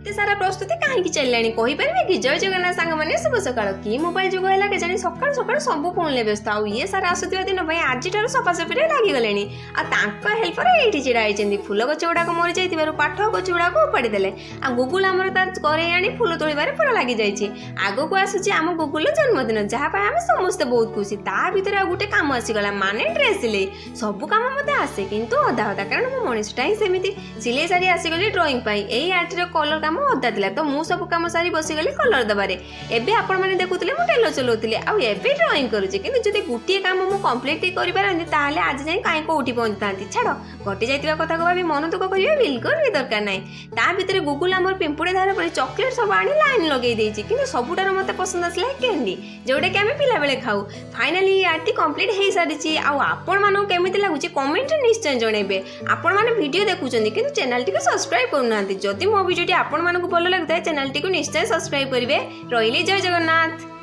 ଏତେ ସାରା ପ୍ରସ୍ତୁତି କାହିଁକି ଚାଲିଲାଣି, କହିପାରିବେ କି? ଜୟ ଜଗନ୍ନାଥ ସାଙ୍ଗମାନେ, ଶୁଭ ସକାଳ। କି ମୋବାଇଲ ଯୁଗ ହେଲା କେଜାଣି, ସକାଳୁ ସକାଳୁ ସବୁ ଫୋନ୍ରେ ବ୍ୟସ୍ତ। ଆଉ ଇଏ ସାରା ଆସୁଥିବା ଦିନ ପାଇଁ ଆଜିଠାରୁ ସଫାସଫିରେ ଲାଗିଗଲେଣି। ଆଉ ତାଙ୍କ ହେଲ୍ପର ଏଇଠି ଛିଡ଼ା ହେଇଛନ୍ତି। ଫୁଲ ଗଛ ଗୁଡ଼ାକ ମରିଯାଇଥିବାରୁ ପାଠ ଗଛ ଗୁଡ଼ାକ ଉପାଡ଼ି ଦେଲେ। ଆଉ ଗୁଗୁଲ ଆମର ତାର କରେଇ ଆଣି ଫୁଲ ତୋଳିବାରେ ପୁରା ଲାଗିଯାଇଛି। ଆଗକୁ ଆସୁଛି ଆମ ଗୁଗୁଲର ଜନ୍ମଦିନ, ଯାହା ପାଇଁ ଆମେ ସମସ୍ତେ ବହୁତ ଖୁସି। ତା ଭିତରେ ଆଉ ଗୋଟେ କାମ ଆସିଗଲା, ମାନେ ଡ୍ରେସ୍ ସିଲେଇ। ସବୁ କାମ ମୋତେ ଆସେ, କିନ୍ତୁ ଅଧା ଅଧା, କାରଣ ମୁଁ ମଣିଷଟା ହିଁ ସେମିତି। ସିଲେଇ ସାରି ଆସିଗଲି ଡ୍ରଇଂ ପାଇଁ। ଏଇ ଆର୍ଟର କଲର୍ କାମ ଅଧା ଥିଲା, ତ ମୁଁ ସବୁ କାମ ସାରି ବସିଗଲି କଲର୍ ଦେବାରେ। ଏବେ ଆପଣମାନେ ଦେଖୁଥିଲେ ମୁଁ ଟେଲର ଚଲାଉଥିଲି ଆଉ ଏବେ ଡ୍ରଇଂ କରୁଛି। କିନ୍ତୁ ଯଦି ଗୋଟିଏ କାମ ମୁଁ କମ୍ପ୍ଲିଟ୍ କରିପାରନ୍ତି, ତାହେଲେ ଆଜି ଯାଏଁ କାହିଁ କୋଉଠି ପହଞ୍ଚିଥାନ୍ତି? ଛାଡ଼, ଘଟି ଯାଇଥିବା କଥାକୁ ଭାବି ମନ ଦୁଃଖ କରିବା ବିଲକୁଲ ବି ଦରକାର ନାହିଁ। ତା ଭିତରେ ଗୁଗୁଲ ଆମର ପିମ୍ପୁଡ଼ି ଧାର ପରି ଚକୋଲେଟ୍ ସବୁ ଆଣି ଲାଇନ୍ ଲଗେଇ ଦେଇଛି। କିନ୍ତୁ ସବୁଠାରୁ ମୋତେ ପସନ୍ଦ ଆସିଲା କ୍ୟାଣ୍ଡି, ଯେଉଁଟାକି ଆମେ ପିଲାବେଳେ ଖାଉ। ଫାଇନାଲି ଏଇ ଆର୍ଟଟି କମ୍ପ୍ଲିଟ୍ ହେଇସାରିଛି। ଆଉ ଆପଣମାନଙ୍କୁ କେମିତି ଲାଗୁଛି, କମେଣ୍ଟରେ ନିଶ୍ଚୟ ଜଣାଇବେ। ଆପଣମାନେ ଭିଡ଼ିଓ ଦେଖୁଛନ୍ତି କିନ୍ତୁ ଚ୍ୟାନେଲଟିକୁ ସବସ୍କ୍ରାଇବ୍ କରୁନାହାନ୍ତି। ଯଦି ମୋ ଭିଡ଼ିଓଟି ଆପଣମାନଙ୍କୁ ଭଲ ଲାଗୁଥାଏ, ଚ୍ୟାନେଲଟିକୁ ନିଶ୍ଚୟ ସବସ୍କ୍ରାଇବ୍ କରିବେ। ରହିଲି, ଜୟ ଜଗନ୍ନାଥ।